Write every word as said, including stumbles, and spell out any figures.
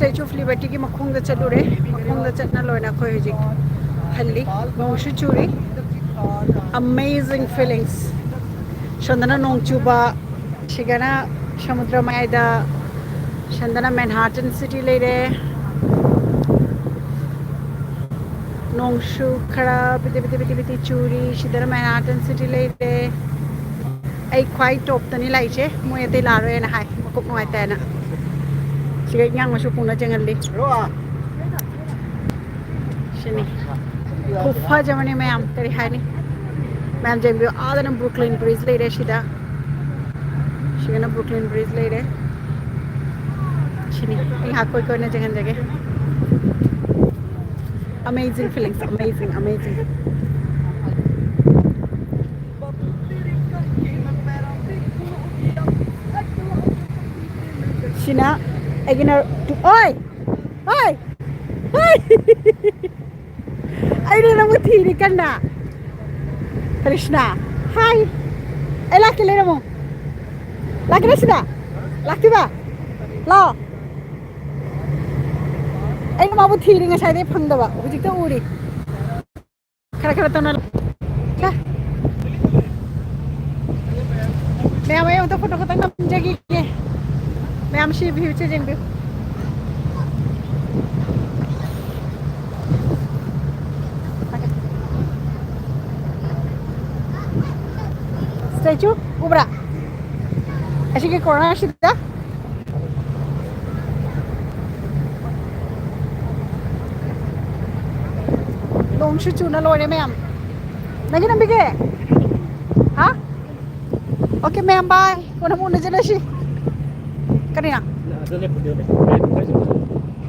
Statue of Libertyꯒꯤ ꯃꯈꯣꯡꯗ ꯆꯠꯂꯨꯔꯦ꯫ ꯃꯈꯣꯡꯗ ꯆꯠꯅ ꯂꯣꯏꯅ ꯑꯩꯈꯣꯏ ꯍꯧꯖꯤꯛ ꯍꯜꯂꯤ꯫ ꯅꯣꯡꯁꯨ ꯆꯨꯔꯤ꯫ Amazing feelings. ꯁꯣꯝꯗꯅ ꯅꯣꯡ ꯆꯨꯕ, ꯁꯤꯒꯅ ꯁꯃꯨꯗ꯭ꯔ ꯃꯌꯥꯏꯗ, ꯁꯣꯝꯗꯅ Manhattan City ꯂꯩꯔꯦ꯫ ꯅꯣꯡꯁꯨ ꯈꯔ ꯄꯤꯇꯤ ꯄꯤꯇꯤ ꯄꯤꯇꯤ ꯄꯤꯇꯤ ꯆꯨꯔꯤ꯫ ꯁꯤꯗꯅ Manhattan City ꯂꯩꯔꯦ꯫ ꯑꯩ ꯈ꯭ꯋꯥꯏ ꯇꯣꯞꯇꯅꯤ ꯂꯥꯛꯏꯁꯦ꯫ ꯃꯣꯏ ꯑꯇꯩ ꯂꯥꯛꯑꯔꯣꯏꯅ ꯍꯥꯏ, ꯃꯀꯣꯛ ꯅꯨꯡꯉꯥꯏꯇꯦꯅ꯫ ꯁꯤꯒ ꯏꯟꯖꯥꯡ ꯃꯁꯨ ꯄꯨꯡꯅ ꯆꯪꯍꯜꯂꯤ꯫ ꯁꯤꯅꯤ꯫ ꯈꯨꯐꯖ ꯑꯃꯅꯤ ꯃꯌꯥꯝ, ꯀꯔꯤ ꯍꯥꯏꯅꯤ? ꯃꯌꯥꯝ ꯌꯦꯡꯕꯤꯌꯨ, ꯑꯥꯗꯅ Brooklyn Bridge ꯂꯩꯔꯦ ꯁꯤꯗ꯫ ꯁꯤꯒꯅ Brooklyn Bridge ꯂꯩꯔꯦ꯫ ꯁꯤꯅꯤ꯫ ꯑꯩ ꯉꯥꯏꯍꯥꯛ ꯀꯣꯏ ꯀꯣꯏꯅ ꯆꯪꯍꯟꯖꯒꯦ꯫ Amazing feelings, amazing, amazing. ꯁꯤꯅ ꯑꯩꯒꯤꯅ, ꯑꯣꯏ! ꯍꯥꯏ! ꯍꯥꯏ! ꯍꯥꯏ! ꯑꯩꯅ ꯅꯪꯕꯨ ꯊꯤꯔꯤ ꯀꯟꯅ꯫ ꯀ꯭ꯔꯤꯁꯅ, ꯍꯥꯏ! ꯑꯩ ꯂꯥꯛꯀꯦ, ꯂꯩꯔꯝꯃꯣ꯫ ꯂꯥꯛꯀꯦꯔꯥ ꯁꯤꯗ? ꯂꯥꯛꯇꯣꯏꯕ? ꯂꯥꯛꯑꯣ꯫ ꯑꯩꯅ ꯃꯥꯕꯨ ꯊꯤꯔꯤ ꯉꯁꯥꯏꯗꯩ ꯐꯪꯗꯕ, ꯍꯧꯖꯤꯛꯇ ꯎꯔꯤ꯫ ꯈꯔ ꯈꯔ ꯇꯧꯅ ꯂꯥꯛ-, ꯁꯦ꯫ ꯃꯌꯥꯝ, ꯑꯩ ꯑꯃꯨꯛꯇ photo ꯈꯛꯇꯪ ꯅꯝꯖꯈꯤꯒꯦ꯫ ꯃꯌꯥꯝ ꯁꯤ view ꯁꯦ ꯌꯦꯡꯕꯤꯌꯨ꯫ Statue ꯎꯕ꯭ꯔꯥ? ꯑꯁꯤꯒꯤ corner ꯁꯤꯗ꯫ ꯅꯣꯡꯁꯨ ꯆꯨꯅ ꯂꯣꯏꯔꯦ ꯃꯌꯥꯝ꯫ ꯅꯪꯒꯤ ꯅꯝꯕꯤꯒꯦ? ꯍꯥ? Okay ꯃꯌꯥꯝ, bye꯫ ꯀꯣꯟꯅ ꯑꯃꯨꯛ ꯎꯅꯖꯔꯁꯤ꯫ ꯀꯔꯤꯅ?